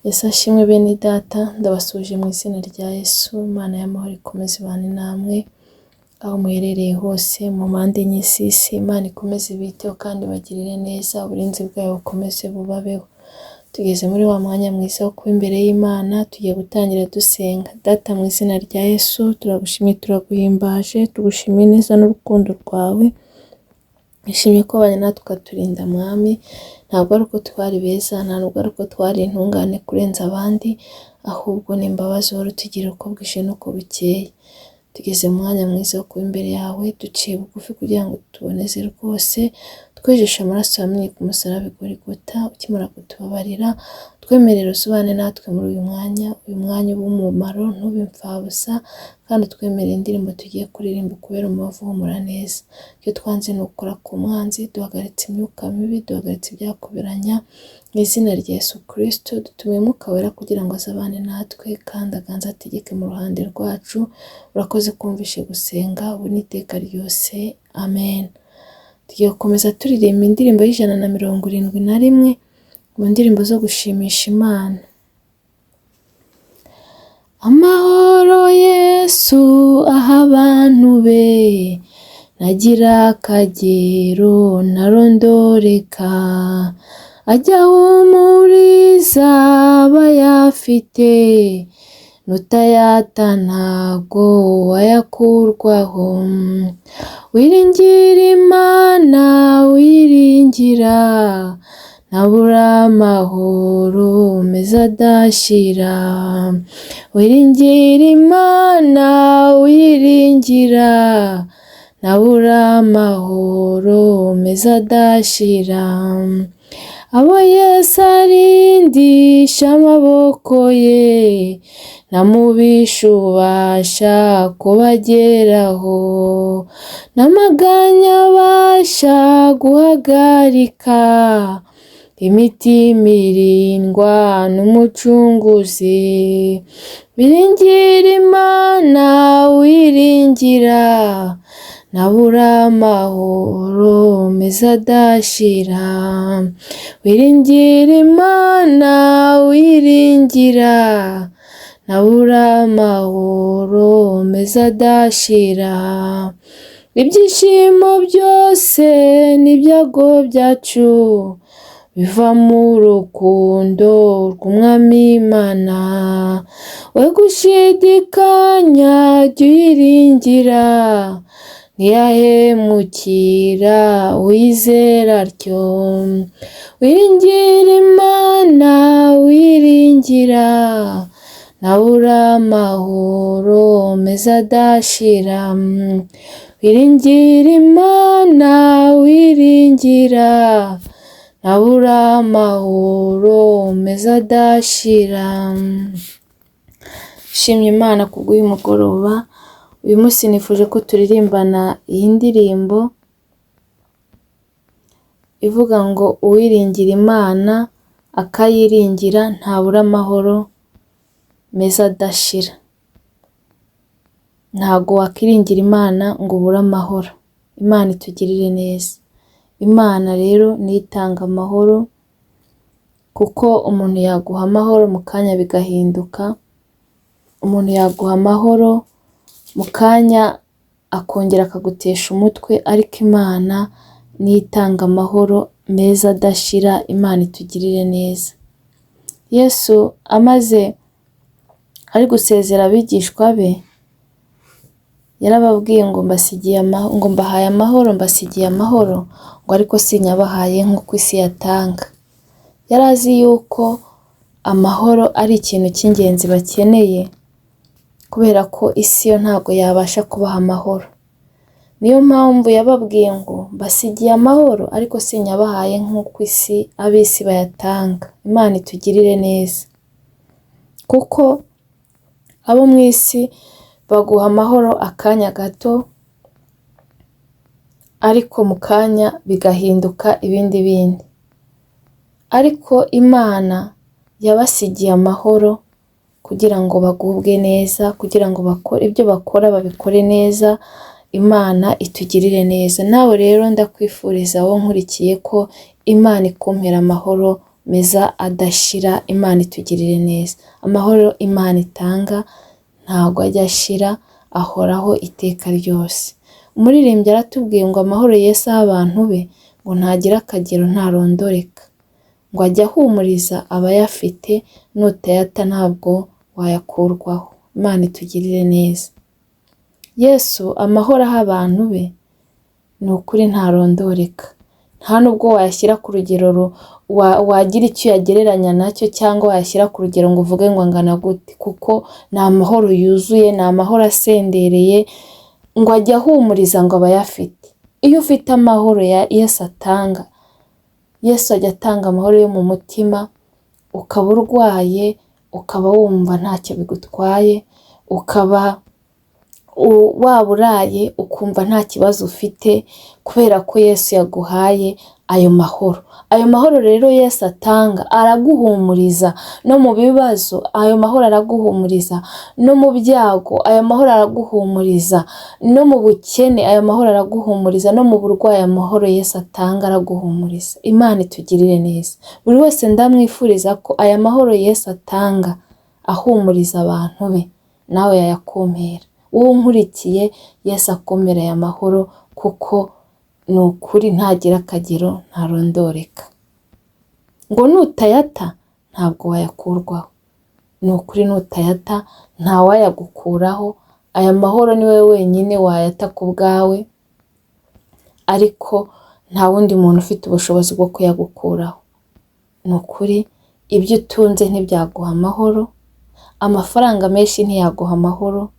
Yesu ashimwe bene data, ndabasuhuje mu izina rya Yesu, Imana y'amahoro ikomeze ibane namwe, aho muherereye hose mu mpande enye z'isi, Imana ikomeze ibiteho kandi ibagirire neza, uburinzi bwayo bukomeze bubabeho. Tugeze muri wa mwanya mwiza wo kuba imbere y'Imana, tugiye gutangira dusenga. Data mu izina rya Yesu, turagushimye turaguhimbaje, tugushimiye neza n'urukundo rwawe, Nishimiye ko wabanye natwe ukaturinda Mwami, ntabwo ari uko twari beza, nta nubwo ari uko twari intungane kurenza abandi, ahubwo ni imbabazi uhora utugirira uko bwije n'uko bukeye. Tugeze mu mwanya mwiza wo kuba imbere yawe, duciye bugufi kugira ngo tuboneze rwose, twejeshe amaraso yamenye ku musaraba i Golgotha, ukimara kutubabarira, twemerere usubane natwe muri uyu mwanya ube umumaro, ntube imfabusa, kandi utwemerere indirimbo tugiye kuririmba ukubere umubavu uhumura neza. Icyo twanze ni ugukora ku mwanzi, duhagaritse imyuka mibi, duhagaritse ibyakuberanya, mu izina rya Yesu Kristo, dutumiye Umwuka Wera kugira ngo azabane natwe kandi aganze ategeke mu ruhande rwacu, urakoze kumvishe gusenga, ubu n'iteka ryose, amen. Tugiye gukomeza turirimba indirimbo y'171 mu ndirimbo zo gushimisha Imana. Amahoro Yesu aha abantu be, ntagira akagero ntarondoreka, ajya ahumuriza abayafite, n'utayata ntabwo ayakurwaho. Wiringira Imana wiringira, ntabura amahoro meza adashira. Wiringira Imana wiringira, ntabura amahoro meza adashira. Abo Yesu arindisha amaboko ye, nta mubisha ubasha kubageraho, n'amaganya abasha guhagarika imitima irindwa n'Umucunguzi. Wiringira Imana wiringira, ntabura amahoro meza adashira. Wiringira Imana wiringira, ntabura amahoro meza adashira. Ibyishimo byose n'ibyago byacu biva mu rukundo rw'Umwami Imana. We gushidikanya jya uyiringira, ntiyahemukira uwizera atyo. Wiringira Imana wiringira, ntabura amahoro meza adashira. Wiringira Imana wiringira, ntabura amahoro meza adashira. Nshimye Imana kubw'uyu mugoroba, uyu munsi nifuje ko turirimbana iyi ndirimbo ivuga ngo uwiringira Imana akayiringira ntabura amahoro meza adashira. Ntago wakwiringira Imana ngo ubure amahoro. Imana itugirire neza. Imana rero niyo itanga amahoro, kuko umuntu yaguha amahoro mu kanya bigahinduka, umuntu yaguha amahoro mu kanya akongera akagutesha umutwe, ariko Imana niyo itanga amahoro meza adashira, Imana itugirire neza. Yesu amaze ari gusezera abigishwa be, yarababwiye ngo mbasigiye ngo mbahaye amahoro, mbasigiye amahoro, ngo ariko sinyabahaye nk'uko isi yatanga. Yari azi yuko amahoro ari ikintu cy'ingenzi bakeneye, kubera ko isi yo ntabwo yabasha kubaha amahoro. Niyo mpamvu yababwiye ngo mbasigiye amahoro ariko sinyabahaye nk'uko isi ab'isi bayatanga. Imana itugirire neza, kuko abo mu isi baguha amahoro akanya gato, ariko mu kanya bigahinduka ibindi bindi. Ariko Imana yabasigiye amahoro kugira ngo bagubwe neza, kugira ngo bakore ibyo bakora babikore neza, Imana itugirire neza. Nawe rero ndakwifuriza wowe nkurikiye ko Imana ikumpera amahoro meza adashira. Imana itugirire neza. Amahoro Imana itanga ntabwo ajya ashira, ahoraho iteka ryose. Umuririmbyi aratubwiye ngo amahoro Yesu aha abantu be ngo ntagira akagero, ntarondoreka, ngo ajya ahumuriza abayafite, nutayata ntabwo wayakurwaho. Imana itugirire neza. Yesu amahoro aha abantu be ni ukuri ntarondoreka, nta nubwo wayashyira ku rugero wagira icyo uyagereranya nacyo, cyangwa wayashyira ku rugero ngo uvuge ngo angana gute, kuko ni amahoro yuzuye, ni amahoro asendereye, ngo ajya ahumuriza ngo abayafite. Iyo ufite amahoro ya Yesu atanga, Yesu ajya atanga amahoro yo mu mutima, ukaba urwaye ukaba wumva ntacyo bigutwaye, ukaba waba uraye ukumva nta kibazo ufite, kubera ko Yesu yaguhaye ayo mahoro. Ayo mahoro rero Yesu atanga araguhumuriza no mu bibazo, ayo mahoro araguhumuriza no mu byago, ayo mahoro araguhumuriza no mu bukene, ayo mahoro araguhumuriza no mu burwayi, amahoro Yesu atanga araguhumuriza. Imana itugirire neza. Buri wese ndamwifuriza ko aya mahoro Yesu atanga ahumuriza abantu be, nawe yayakumpera. Wowe unkurikiye, Yesu akumpera aya mahoro, kuko ni ukuri ntagira akagero, ntarondoreka. Ngo nutayata ntabwo wayakurwaho. Ni ukuri nutayata ntawayagukuraho. Aya mahoro ni wowe wenyine wayata ku bwawe, ariko nta wundi muntu ufite ubushobozi bwo kuyagukuraho. Ni ukuri ibyo utunze ntibyaguha amahoro, amafaranga menshi ntiyaguha amahoro,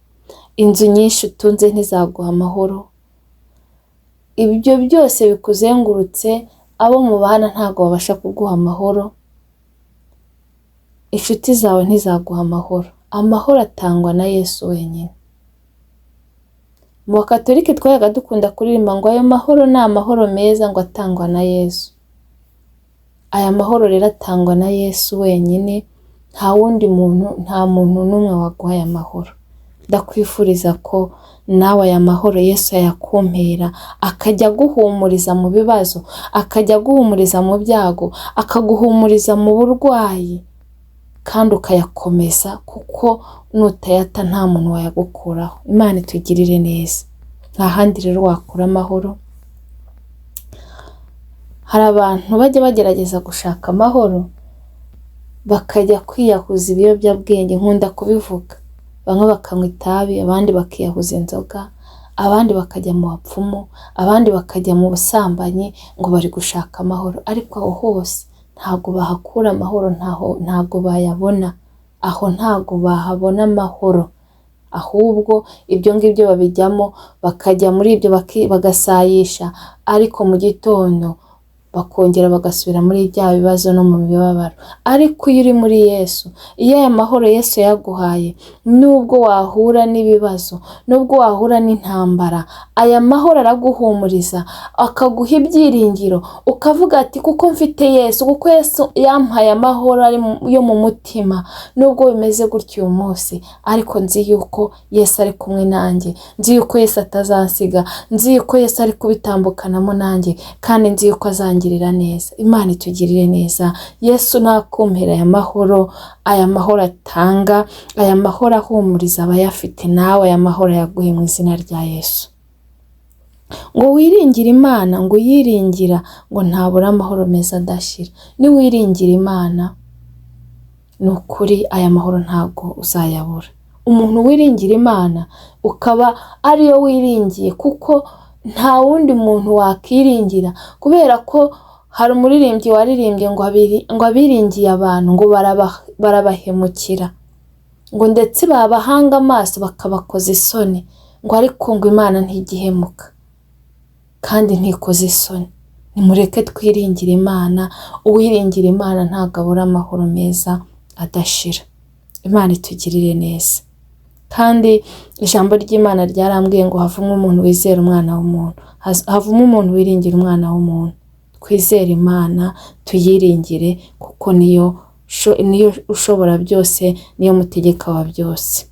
inzu nyinshi utunze ntizaguha amahoro, ibyo byose bikuzengurutse, abo mubana ntabwo babasha kuguha amahoro, inshuti zawe ntizaguha amahoro. Amahoro atangwa na Yesu wenyine. Mu bakatolike twayaga dukunda kuririmba ngo ayo mahoro ni amahoro meza ngo atangwa na Yesu. Aya mahoro rero atangwa na Yesu wenyine, nta wundi muntu, nta muntu n'umwe waguha aya mahoro. Ndakwifuriza ko nawe aya mahoro Yesu yayakumpera, akajya aguhumuriza mu bibazo, akajya aguhumuriza mu byago, akaguhumuriza mu burwayi, kandi ukayakomeza, kuko nutayata nta muntu wayagukuraho. Imana itugirire neza. Nta handi rero wakura amahoro. Hari abantu bajya bagerageza gushaka amahoro, bakajya kwiyahuza ibiyobyabwenge, nkunda kubivuga. Bamwe bakanywa itabi, abandi bakiyahuza inzoga, abandi bakajya mu bapfumu, abandi bakajya mu busambanyi ngo bari gushaka amahoro. Ariko aho hose ntabwo bahakura amahoro, ntabwo bayabona. Aho ntabwo bahabona amahoro. Ahubwo ibyo ngibyo babijyamo, bakajya muri ibyo bagasayisha, ariko mu gitondo bakongera bagasubira muri bya bibazo no mu mibabaro. Ariko iyo uri muri Yesu, iyo aya mahoro Yesu yaguhaye, nubwo wahura n'ibibazo, nubwo wahura n'intambara, aya mahoro araguhumuriza, akaguha ibyiringiro, ukavuga ati kuko mfite Yesu, kuko Yesu yampaye amahoro ari yo mu mutima, nubwo bimeze gutyo uyu munsi, ariko nzi yuko Yesu ari kumwe nanjye, nzi yuko Yesu atazansiga, nzi yuko Yesu ari kubitambukanamo nanjye, kandi nzi yuko azangirira neza. Imana itugirire neza. Yesu nakumpera aya mahoro, aya mahoro atanga, aya mahoro ahumuriza abayafite, nawe aya mahoro yaguhe mu izina rya Yesu. Ngo wiringire Imana, ngo uyiringira ngo ntabura amahoro meza adashira. Niwiringira Imana, ni ukuri aya mahoro ntabwo uzayabura. Umuntu wiringira Imana ukaba ariyo wiringiye, kuko nta wundi muntu wakiringira, kubera ko hari umuririmbyi waririmbye ngo abiringiye abantu ngo barabahemukira, ngo ndetse babahanga amaso bakabakoza isoni, ngo ariko ngo Imana ntigihemuka kandi ntikoze isoni. Nimureke twiringire Imana. Uwiringira Imana ntabwo abura amahoro meza adashira. Imana itugirire neza. Kandi ijambo ry'Imana ryarambwiye ngo havumwe umuntu wizera umwana w'umuntu, havumwe umuntu wiringira umwana w'umuntu. Twizere Imana, tuyiringire, kuko niyo ushobora byose, niyo mutegeka wa byose.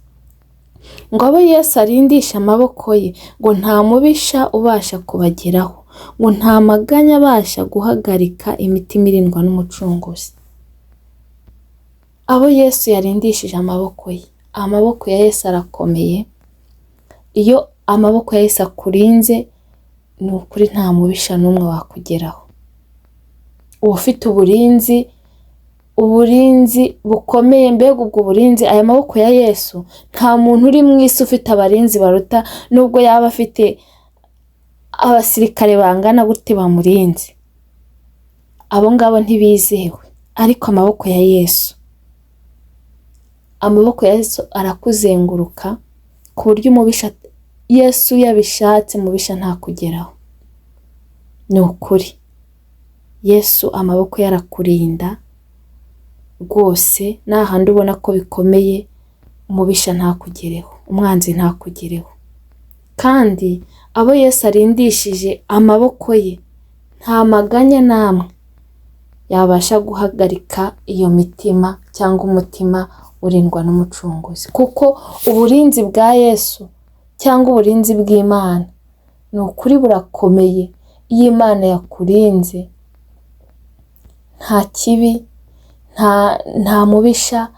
Ngo abo Yesu arindisha amaboko ye, ngo nta mubisha ubasha kubageraho, ngo nta maganya abasha guhagarika imitima irindwa n'umucunguzi. Abo Yesu yarindishije amaboko ye, amaboko ya Yesu arakomeye, iyo amaboko ya Yesu akurinze ni ukuri nta mubisha n'umwe wakugeraho. Uba ufite uburinzi, uburinzi bukomeye, mbega ubwo burinzi, aya maboko ya Yesu, nta muntu uri mu isi ufite abarinzi baruta, nubwo yaba afite abasirikare bangana gute bamurinze, abo ngabo ntibizewe, ariko amaboko ya Yesu, amaboko ya Yesu arakuzenguruka ku buryo umubisha, Yesu yabishatse umubisha ntakugeraho. Ni ukuri Yesu amaboko ye arakurinda rwose, nahandi ubona ko bikomeye umubisha ntakugereho, umwanzi ntakugereho. Kandi abo Yesu arindishije amaboko ye nta maganya n'amwe yabasha guhagarika iyo mitima cyangwa umutima urindwa n'Umucunguzi, kuko uburinzi bwa Yesu cyangwa uburinzi bw'Imana ni ukuri burakomeye. Iyo Imana yakurinze nta kibi, nta mubisha,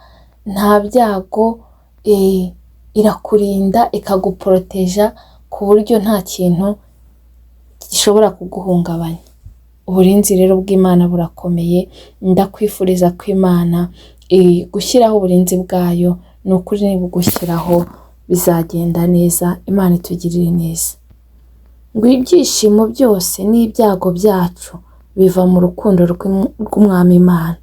nta byago, irakurinda ikaguporoteja ku buryo nta kintu gishobora kuguhungabanya. Uburinzi rero bw'Imana burakomeye, ndakwifuriza ko Imana gushyiraho uburinzi bwayo, ni ukuri nibugushyiraho bizagenda neza, Imana itugirire neza. Ngo ibyishimo byose n'ibyago byacu biva mu rukundo rw'Umwami Imana,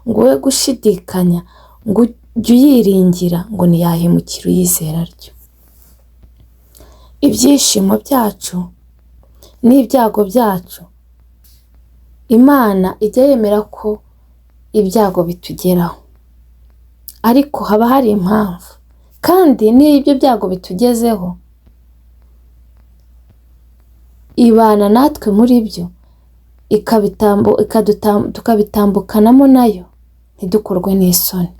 ngo we gushidikanya, ngo ujye uyiringira, ngo ntiyahemukira uyizera atyo. Ibyishimo byacu n'ibyago byacu, Imana ijya yemera ko ibyago bitugeraho, ariko haba hari impamvu, kandi n'iyo ibyo byago bitugezeho ibana natwe muri byo, tukabitambukanamo nayo ntidukorwe n'isoni.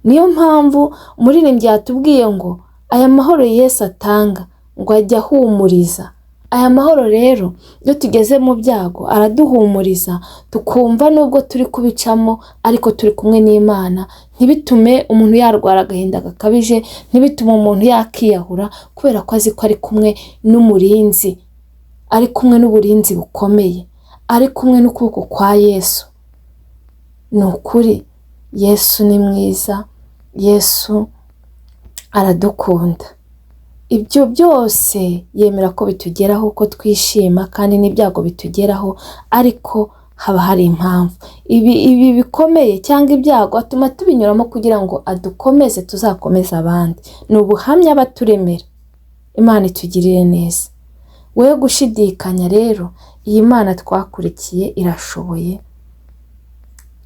Niyo mpamvu umuririmbyi yatubwiye ngo aya mahoro Yesu atanga ngo ajya ahumuriza. Aya mahoro rero iyo tugeze mu byago araduhumuriza, tukumva nubwo turi kubicamo ariko turi kumwe n'Imana, ntibitume umuntu yarwara agahinda gakabije, ntibitume umuntu yakiyahura, kubera ko azi ko ari kumwe n'umurinzi, ari kumwe n'uburinzi bukomeye, ari kumwe n'ukuboko kwa Yesu. Ni ukuri Yesu ni mwiza, Yesu aradukunda. Ibyo byose yemera ko bitugeraho, ko twishima kandi n'ibyago bitugeraho, ariko haba hari impamvu. Ibi bikomeye cyangwa ibyago atuma tubinyuramo kugira ngo adukomeze, tuzakomeze abandi. Ni ubuhamya baturemera. Imana itugirire neza. We gushidikanya rero, iyi Mana twakurikiye irashoboye,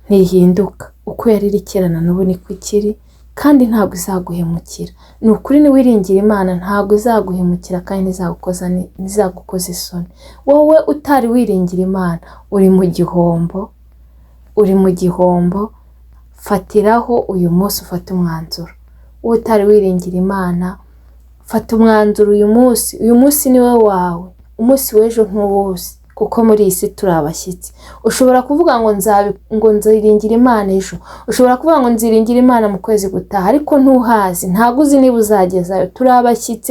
ntihinduka. Uko yari iri kera na n'ubu niko ikiri, kandi ntabwo izaguhemukira. Ni ukuri niwiringira Imana ntabwo izaguhemukira kandi ntizagukoza isoni. Wowe utari wiringira Imana uri mu gihombo, uri mu gihombo, fatiraho uyu munsi ufate umwanzuro. Wowe utari wiringira Imana, fata umwanzuro uyu munsi, uyu munsi ni wo wawe, umunsi w'ejo ntuwuzi, kuko muri iyi si turi abashyitsi. Ushobora kuvuga ngo ngo nziringira Imana ejo, ushobora kuvuga ngo nziringira Imana mu kwezi gutaha, ariko ntuhazi, ntabwo uzi niba uzagezayo. Turi abashyitsi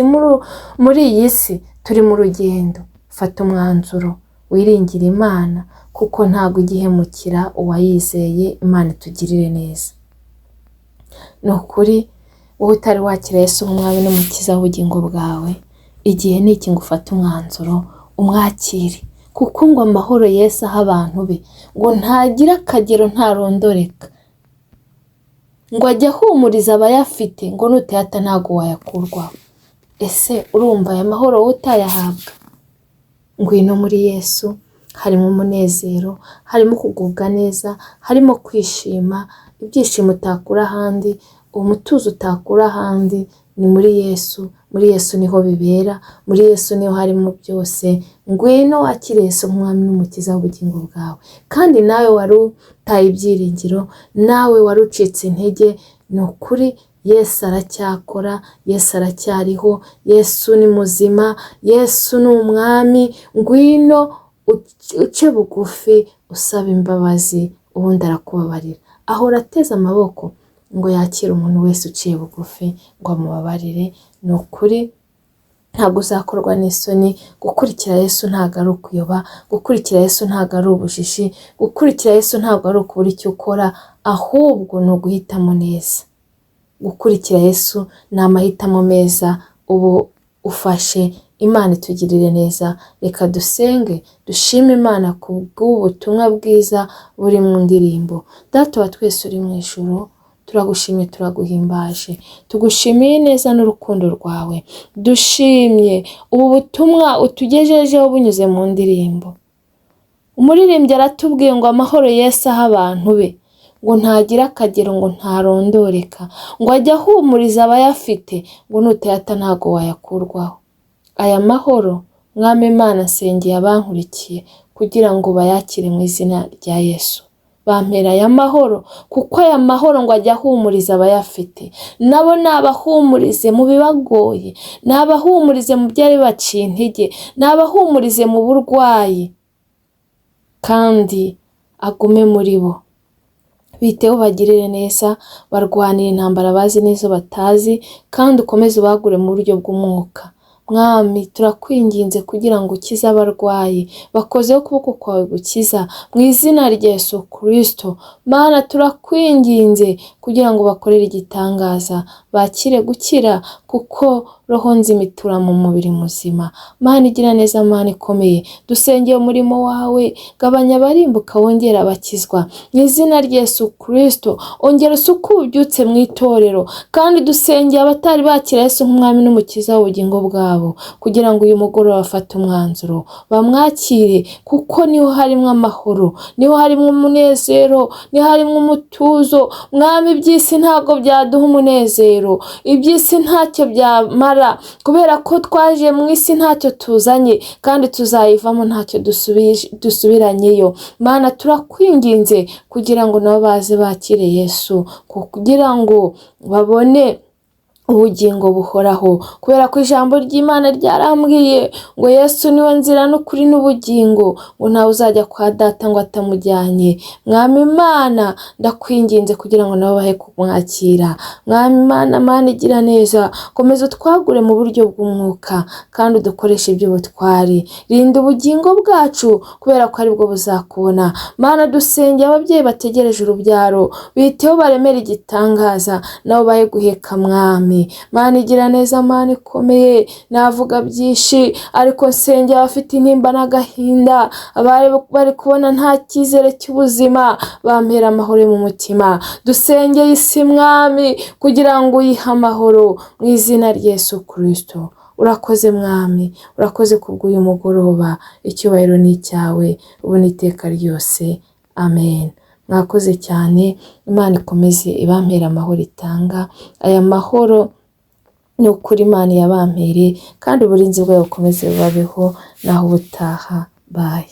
muri iyi si, turi mu rugendo. Fata umwanzuro wiringire Imana, kuko ntabwo igihemukira uwayizeye. Imana itugirire neza. Ni ukuri wowe utari wakira Yesu nk'umwami n'umukiza w'ubugingo bwawe, igihe ni iki ngo ufate umwanzuro umwakire, kuko ngo amahoro Yesu aha abantu be ngo ntagira akagero, ntarondoreka, ngo ajya ahumuriza abayafite, ngo nutayata ntabwo wayakurwaho. Ese urumva aya mahoro wowe utayahabwa? Ngwino muri Yesu, harimo umunezero, harimo kugubwa neza, harimo kwishima, ibyishimo utakura ahandi, umutuzo utakura ahandi, ni muri Yesu. Muri Yesu niho bibera, muri Yesu niho harimo byose. Ngwino wakire Yesu nk'umwami n'umukiza w'ubugingo bwawe. Kandi nawe wari utaye ibyiringiro, nawe wari ucitse intege, ni ukuri Yesu aracyakora, Yesu aracyariho, Yesu ni muzima, Yesu ni umwami. Ngwino uce bugufi usaba imbabazi, ubundi arakubabarira. Ahora ateze amaboko ngo yakire umuntu wese uciye bugufi ngo amubabarire. Ni ukuri ntabwo uzakorwa n'isoni. Gukurikira Yesu ntabwo ari ukuyoba, gukurikira Yesu ntabwo ari ubujiji, gukurikira Yesu ntabwo ari ukubura icyo ukora, ahubwo ni uguhitamo neza. Gukurikira Yesu ni amahitamo meza ubu ufashe. Imana itugirire neza. Reka dusenge, dushime Imana ku bw'ubu butumwa bwiza buri mu ndirimbo. Data wa twese uri mu ijuru, turagushimye, turaguhimbaje, tugushimiye neza n'urukundo rwawe. Dushimye ubu butumwa utugejejeho bunyuze mu ndirimbo. Umuririmbyi aratubwiye ngo amahoro Yesu aha abantu be ngo ntagira akagero, ngo ntarondoreka, ngo ajye ahumuriza abayafite, ngo nutayata ntabwo wayakurwaho. Aya mahoro, Mwami Imana, nsengeye abankurikiye kugira ngo bayakire mu izina rya Yesu. Bampera aya mahoro, kuko aya mahoro ngo ajye ahumuriza abayafite. Nabo nabahumurize mu bibagoye, nabahumurize mu byari bibaciye intege, nabahumurize mu burwayi, kandi agume muri bo. Biteho, bagirire neza, barwanira intambara bazi n'izo batazi, kandi ukomeze ubagure mu buryo bw'umwuka. Mwami, turakwinginze kugira ngo ukize abarwayi, bakozeho ukuboko kwawe gukiza mu izina rya Yesu Kristo. Mana, turakwinginze kugira ngo bakorere igitangaza, bakire gukira, kuko roho nzima itura mu mubiri muzima. Mana igira neza, Mana ikomeye, dusengeye umurimo wawe, gabanya abarimbuka, wongere abakizwa mu izina rya Yesu Kristo. Ongera usuke ububyutse mu itorero, kandi dusengeye abatari bakira Yesu nk'umwami n'umukiza w'ubugingo bwabo, kugira ngo uyu mugoroba bafate umwanzuro bamwakire, kuko niho harimo amahoro, niho harimo umunezero, niho harimo umutuzo. Mwami, iby'isi ntabwo byaduha umunezero, iby'isi ntacyo byamara, kubera ko twaje mu isi ntacyo tuzanye, kandi tuzayivamo ntacyo dusubiranyeyo. Mana, turakwinginze kugira ngo nabo baze bakire Yesu, kugira ngo babone ubugingo buhoraho, kubera ko ijambo ry'Imana ryarambwiye ngo Yesu niwe nzira n'ukuri n'ubugingo, ngo ntawe uzajya kwa Data ngo atamujyanye. Mwami Imana, ndakwinginze kugira ngo nabo bahe kumwakira. Mwami Imana, Mana igira neza, komeza utwagure mu buryo bw'umwuka, kandi udukoreshe iby'ubutwari. Rinda ubugingo bwacu, kubera ko aribwo buzakubona. Mana, dusengeye ababyeyi bategereje urubyaro, biteho, baremere igitangaza, nabo bahe guheka. Mwami Mana igira neza, Mana ikomeye, navuga byinshi, ariko nsengera abafite intimba n'agahinda, abari bari kubona nta cyizere cy'ubuzima, bampera amahoro yo mu mutima. Dusengeye isi, Mwami, kugira ngo uyihe amahoro mu izina rya Yesu Kristo. Urakoze Mwami, urakoze kubw'uyu mugoroba. Icyubahiro ni icyawe ubu n'iteka ryose, amen. Mwakoze cyane. Imana ikomeze ibampera amahoro itanga. Aya mahoro ni ukuri Imana yabampere, kandi uburinzi bwayo bukomeze bubabeho. Naho ubutaha, bye.